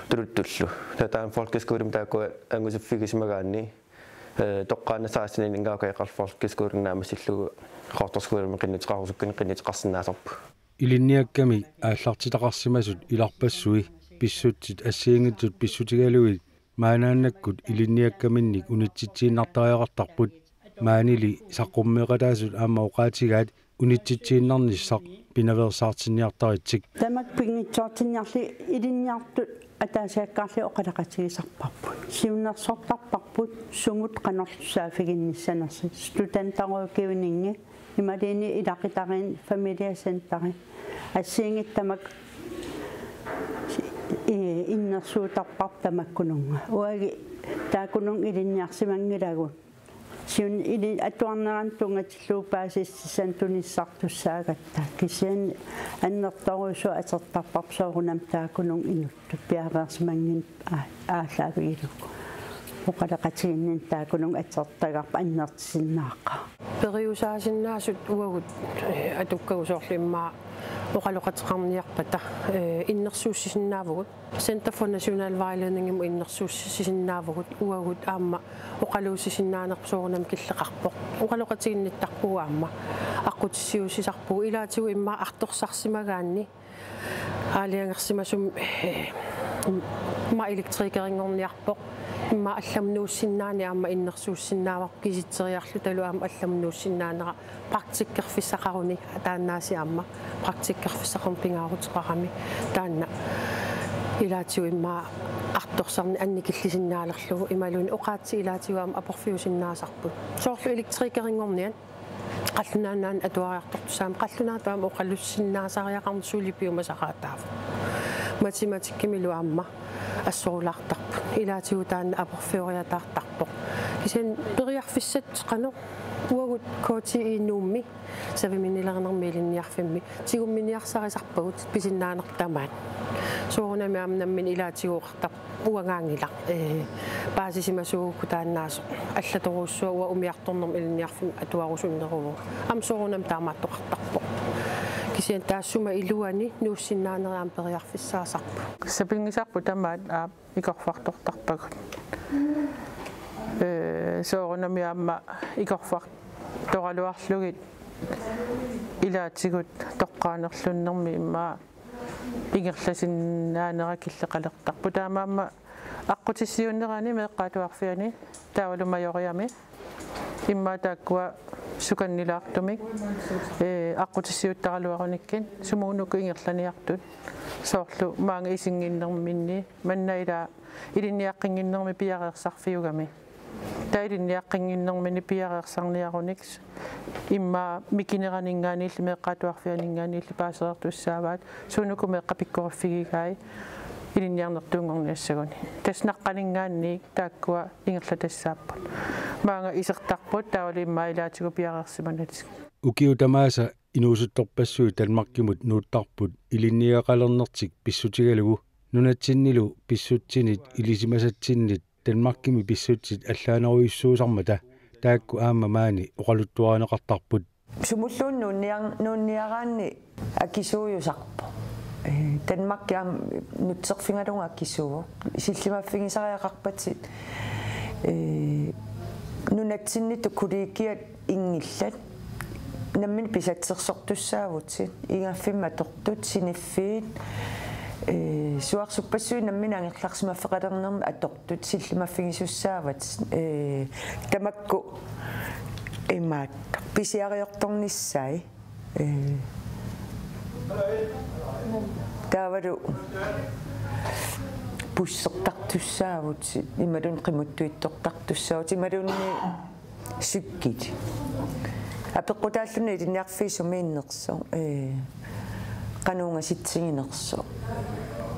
tuluttullu. Taava taanna folkeskolemi taakku angusuffigisimagaanni, eh, toqqaannaq seksteninngaanniit oqarpoq folkeskolemi naammassillugu Qaqortoq Skolemi qinnuteqarusukkanik qinnuteqarsinnaasarput. Ilinniakkamik aallartitaqarsimasut ilarpassui pissutsit assigiinngitsut pissutigalugit maannakkut ilinniakkaminnik unitsitsiinnartariaqartarput. Maanili saqqummeeqataasut aamma oqaatigaat unitsitsiinnarnissaq pinaveersaartinniartaritsik. Tamakku pinngitsoortinniarlugit ilinniartut ataasiakkaarlugit oqaloqatigisarparput. Siunnersortarparput sumut qanorlu saaffiginnissanersut. Studenterrådgivningi imaluunniit ilaqutariinni familiecenteri. Assigiinngitsut tamakku innersuusarparput tamakkununnga. Uagut taakkununnga ilinniarsimanngilagut. Siun ili atuarnerani tunngatillugu paasissutissat tunissartussaagatta. Kisianni annertoorujussuaq atortarparput soorunami taakkununnga inuttut piareersimannginnami aallaavigalugu. Oqaloqatigiinninni taakkununnga atortagarput annertusinnaaqqaaq. Periusaasinnaasut uagut, eh, atukkagut soorlu immaqa oqaloqateqarniarpata, eh, innersuussisinnaavugut. Center for National Vejledningimut innersuussisisinnaavugut uagut aamma oqaluussisinnaanerput soorunami killeqarpoq. Oqaloqatiginnittarpugut aamma aqqutissiuussisarpugut ilaatigut immaqa artorsarsimagaanni aalajangersimasumik, eh, immaqa elektrikerinngorniarpoq immaqa allamut nuussinnaaneq aamma innersuussinnaavarput kisitseriarlutalu aamma allamut nuussinnaanera praktikkerfissaqaruni taannaasiit aamma praktikkerfissaqarnermut pingaaruteqarami taanna ilaatigut immaqa artorsarneq annikillisinnaalerlugu imaluunniit oqaatsit ilaatigut aamma aporfiusinnaasarput. Soorlu elektrikerinngorniat qallunaat nunaanni atuariartortussaammat qallunaatut aamma oqalussinnaasariaqarneq suli piumasaqaataavoq. Matematikkimilu aamma assorulaartarput. Ilaatigut taanna aporfioriataartarpoq. Kisianni periarfissat qanoq uagut K T I Nuummi saviminilernermi ilinniarfimmi tigumminiarsarisarpagut pisinnaanerput tamaat. Soorunami aamma nammineq ilaatigut oqartarput uangaanngilaq, eh, paasisimasuugukku taannaasoq allatorujussuaq uanga umiartornermut ilinniarfimmi atuarusunneruvoq. Aamma soorunami taamaattoqartarpoq. Kisianni taassuma iluani nuussinnaanerit aamma periarfissaasarput. Sapinngisarput tamaat aap ikorfartortarpagut. Eh, soorunami aamma ikorfartoraluarlugit ilaatigut toqqaanerlunnermi immaqa ingerlasinnaanera killeqalertarpoq. Taamaammat aqqutissiuunnerani meeqqat atuarfianni taavalu Majoriami immaqa taakkua sukannilaartumik, eh, aqqutissiuuttaraluarunikkit sumut uku ingerlaniartut soorlu maanga isinnginnerminni manna ila ilinniaqqinnginnermi piareersarfiugami. Taava ilinniaqqinnginnermini piareersarniarunik immaqa mikineraninngaanniillu meeqqat atuarfianinngaanniillu paasereertussaavaat suunuku meeqqat pikkoriffigigai ilinniarnertuunngorniassaguni. Tassa naqqaninngaanniit taakkua ingerlatassaapput. Maanga isertarput taavalu immaqa ilaatigut piareersimanatik. Ukiut tamaasa inuusuttorpassuit Danmarkimut nuuttarput ilinniagaqalernertik pissutigalugu nunatsinnilu pissutsinit ilisimasatsinnit Danmarkimi pissutsit allaanerujussuusarmata taakku aamma maani oqaluttuarineqartarput. Sumulluunniit nuunniar-, nuunniaraanni akisuujusarpoq. Eh, Danmarki aamma nutserfigalugit akisuuvoq. Sillimaffigisariaqarpatit, eh, nunatsinniittut kollegiat inngillat. Nammineq pisatsersortussaavutit, igaffimmi atortut, siniffiit, eh, suarsuppassuit nammineq angerlarsimaffeqalernermik atortut sillimaffigisussaavat, eh, tamakku imaattoq pisiariortornissaat, eh, taavalu bussertartussaavutit, imaluunniit qimuttuittortartussaavutit, imaluunniit cykelit. Apeqqutaalluni ilinniarfiit sumiinnersoq, eh, qanoq ungasitsiginersoq.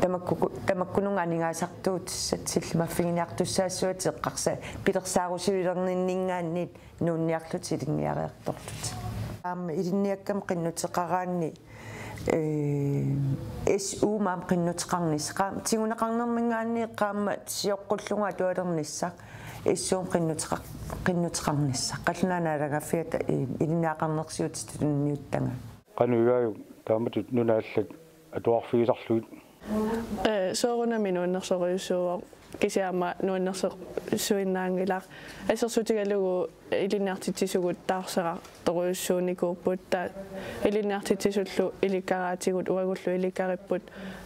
Tamakku-, tamakkununnga aningaasartuutissat sillimaffiginiartussaassuatit eqqarsa-, pilersaarusulerninninngaanniit nuunniarlutit ilinniariartorlutit. Aamma ilinniakkama qinnuteqaraanni eh, S U-mut aamma qinnuteqarnissaq. Qaam-, tiguneqarnerminngaanniit qaammat sioqqullugu atualernissaq. S U-mut qinnuteqar-, qinnuteqarnissaq. Qallunaat Naalagaaffiata, eh, ilinniagaqarnersiutitut tunniuttagaat. Qanoq igaajuk taamatut nunat allat atuarfigisarlugit? Eh, soorunami nuannersorujussuuvoq. Kisianni aamma nuannersorsuinnaanngilaq. Assersuutigalugu ilinniartitsisugut taarserartorujussuunikuupput, taava ilinniartitsisullu ilikkaraatigut uagullu ilikkaripput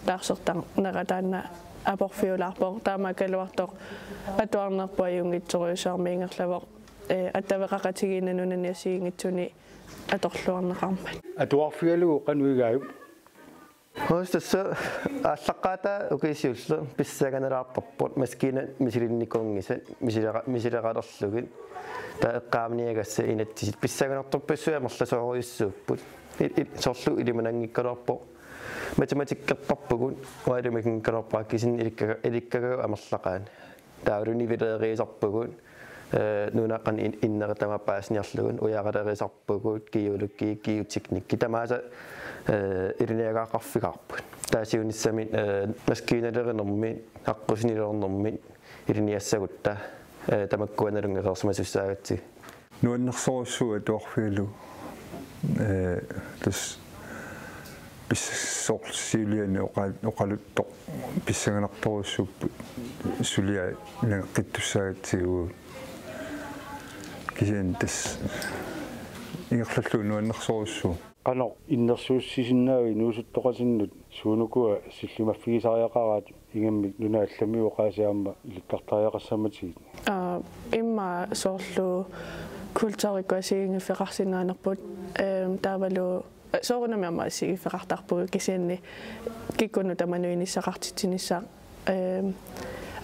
taarsertarnera taanna aporfiulaarpoq, taamaakkaluartoq atuarnerput ajunngitsorujussuarmik ingerlavoq. Ee, attaveqaqatigiinneq nunani assigiinngitsuni atorluarneqarmat. Atuarfigalugu qanoq igaajuk? Huus tassa aallaqqaataa ukiut siulliit pissanganalaarparput maskiinat misilinnikuunngisat misilera-, misileqalerlugit, taava eqqaamaniagassat inatsisit pissanganartorpassuit amerlasoorujussuupput. I-, i-, soorlu ilimananngikkaluarpoq, matematikkertarpugut, uanga ilimananngikkaluarpara kisianni ilikkaga-, ilikkagaq amerlaqaat. Taavalu nivileeriisarpugut, ee, nunaqarni in-, inneri tamaat paasiniarlugu, ujaralerisarpugut, geologi, geoteknikki, tamaasa, ee, ilinniagaqarfigaarput. Taava siunissami, ee, maskiinalerinermi, aqqusinilernermi ilinniassagutta, ee, tamakkua nalunngileersimasussaagatsigu. Nuannersorujussuuvoq atuarfigalugu. Ee, tassa pis-, soorlu siuliani oqa-, oqaluttoq pissanganartorujussuupput suliaq nangeqqittussaagatsigu. Kisianni tassa ingerlallugu nuannersorujussuuvoq. Qanoq innersuussisinnaavit inuusuttoqatinnut suunukua sillimaffigisariaqaraat ingammik nunat allamit oqaasii aamma ilikkartariaqassammatigit? Aa, immaqa soorlu kulturikkut assigiinngiffeqarsinnaanerput, eem, taavalu, ee, soorunami aamma assigiiffeqartarpugut kisianni kikkunnut tamanut inissaqartitsinissaq, eem,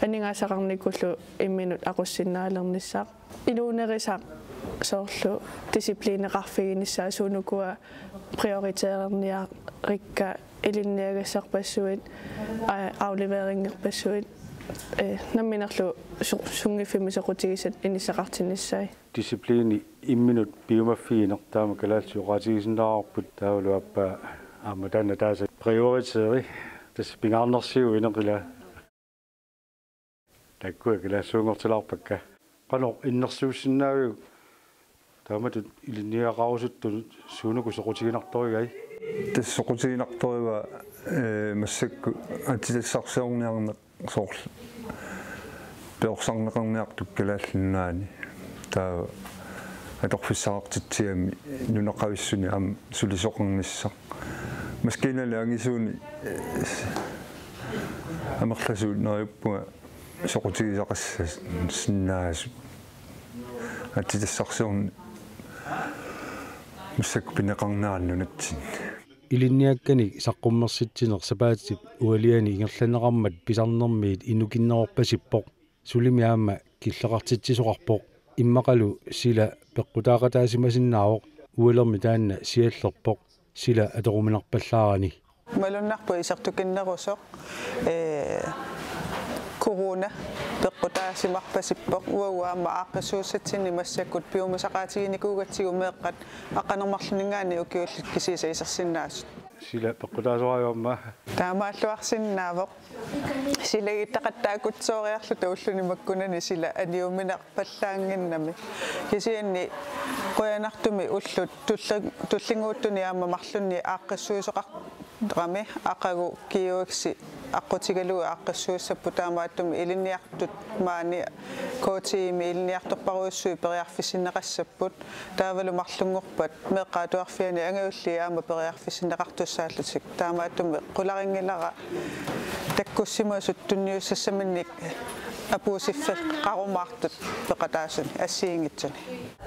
aningaasaqarnikkullu imminut aqussinnaalernissaq. Iluunerisaq soorlu disciplineqarfiginissaa, suunukua prioritererniarikka ilinniagassarpassuit, aa, afleveringerpassuit, ee, namminerlu su-, sunngiffimmi soqutigisat inissaqartinnissaat. Disciplini imminut piumaffigineq taama kalaallisut oqaatigisinnaavarput, taavalu aappaa aamma taanna taasa prioriteri, tassa pingaarnersiuineq ilaa. Taakku kalaallisuunngortilaarpakka. Qanoq innersuussinnaaviuk taamatut ilinniagaqarusuttunut, suunuku soqutiginartorigai? Tassa soqutiginartorivaa, ee, massakkut aatsitassarsiorniarneq soorlu perorsarneqarniartut Kalaallit Nunaanni. Taava atorfissaqartitsigami nunaqavissuni aamma sulisoqarnissaq. Maskiinali angisuuni, ee, amerlasuut neriuppunga soqutigisaqassinnaasut. Aatsitassarsiorneq massakkut pineqarnera nunatsinni. Ilinniakkanik saqqummersitsineq sapaatip ualiani ingerlanneqarmat pisarnermiit inukinnerorpasippoq. Sulimi aamma killeqartitsisoqarpoq. Immaqalu sila peqqutaaqataasimasinnaavoq, ualermi taanna siallerpoq sila atoruminarpallaarani. Malunnarpoq isertukinnerusoq, ee, corona peqqutaasimarpasippoq, uagut aamma aaqqissuussatsinni massakkut piumasaqaatiginikuugatsigu meeqqat aqqaneq-marlunninngaanniit ukiullit kisiisa isersinnaasut. Sila peqqutaasoraagama? Taamaalluarsinnaavoq. Silagittaqattaarutsooriarluta ulluni makkunani sila aniuminarpallaannginnami. Kisianni qujanartumik ullut tulli-, tullinnguuttuni aamma marlunni aaqqissuisoqarami, aqagu GUX-i aqqutigalugu aaqqissuussapput, taamaattumik ilinniartut maani K T I-mi ilinniartorparujussuit periarfissinneqassapput. Taavalu marlunngorpat meeqqat atuarfianni angajulliit aamma periarfissinneqartussaallutik. Taamaattumik qularinngilara takkussimasut tunniussassaminnik apuussiffeqarumaartut peqataasuni assigiinngitsuni.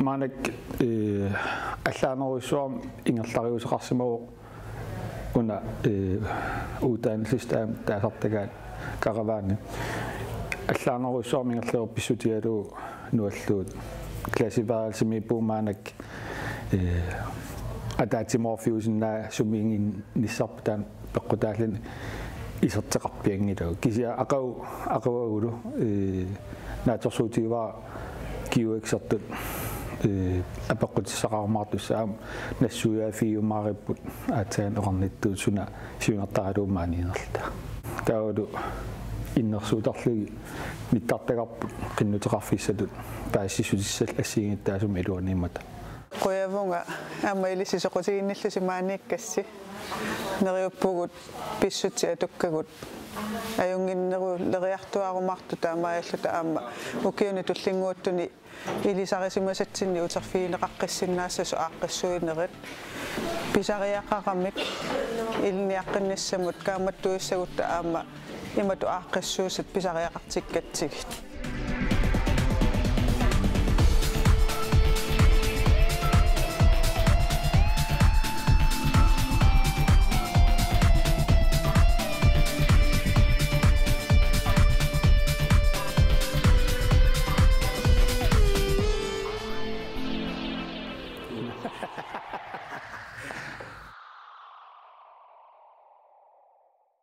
Maannakkut, ee, allaanerujussuarmik ingerlariuseqarsimavoq una, ee, uddannelsesstedimi taasartagaat Karavani. Allaanerujussuarmik ingerlareersoq pissutigalugu nualluut klasseværelsimiippugut maannakkut, ee, ataatsimoorfiusinnaasumiinnissarput taanna peqqutaalluni iserteqarpianngilagut. Kisianni aqagu-, aqagulu, ee, naatsorsuutigivara GUX-ertut, ee, apeqqutissaqarumaartussat aamma nassuiaaffigiumaaripput aatsaat oqarnittut suna siunertaralugu maaniinnerluta. Taavalu innersuuttarlugit nittartagarput qinnuteqarfissatut paasissutissalluta assigiinngitsunik taassumalu iluaniimmata. Qujavunga aamma ilissi soqutiginnillusi maaniikkassi. Neriuppugut pissutsit atukkagut ajunnginneruleriartuaarumaartut, taamaalilluta aamma ukiuni tullinnguuttuni ilisarisimasatsinni uterfigineqaqqissinnaassasoq aaqqissuinerit. Pisariaqaramik ilinniaqqinnissamut kaammattuissagutta aamma imatut aaqqissuussat pisariaqartikkatsigit.